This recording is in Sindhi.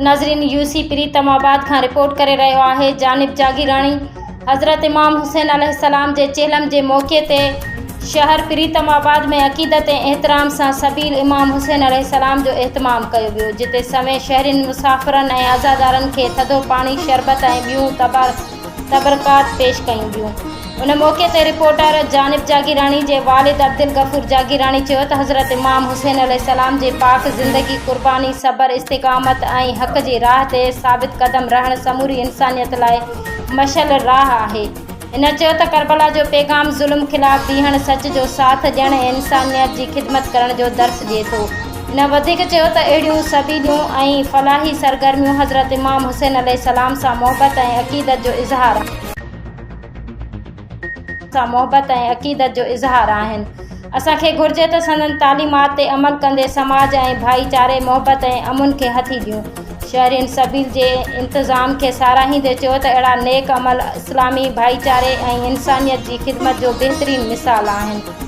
ناظرين يو سي پريتم آباد کان رپورٽ ڪري رهيو آهي جانب جاگيراڻي حضرت امام حسين عليه السلام جي چهلم جي موقعي تي شهر پريتم آباد ۾ عقيدت ۽ احترام سان سبيل امام حسين عليه السلام جو اهتمام ڪيو ويو جتي سوين شهرين مسافرن ۽ عزادارن کي ٿڌو پاڻي شربت ۽ ٻيون تبرڪات پيش ڪيون ويون. ان موقعي تي رپورٽر جانب جاگيراڻي جي والد عبدالغفور جاگيراڻي چيو ته حضرت امام حسين عليه السلام جي پاڪ زندگي، قرباني، صبر، استقامت ۽ حق جي راهه تي ثابت قدم رهڻ سموري انسانيت لاء مشعل راهه آهي. هن چيو ته ڪربلا جو پيغام ظلم خلاف بيهڻ، سچ جو ساٿ ڏيڻ ۽ انسانيت جي خدمت ڪرڻ جو درس ڏئي ٿو. هن وڌيڪ چيو ته اهڙيون سبيليون ۽ فلاحي سرگرميون حضرت امام حسين عليه السلام سان محبت ۽ عقيدت جو اظهار سان محبت ۽ عقيدت جو اظهار آهن. اسان کي گهرجي ته سندن تعليمات تي عمل ڪندي سماج ۽ ڀائيچاري، محبت ۽ امن کي هٿي ڏيون. شهرين سبيل جي انتظام کي ساراهيندي چيو ته اهڙا نيڪ عمل اسلامي ڀائيچاري ۽ انسانيت جي خدمت جو بهترين مثال آهن.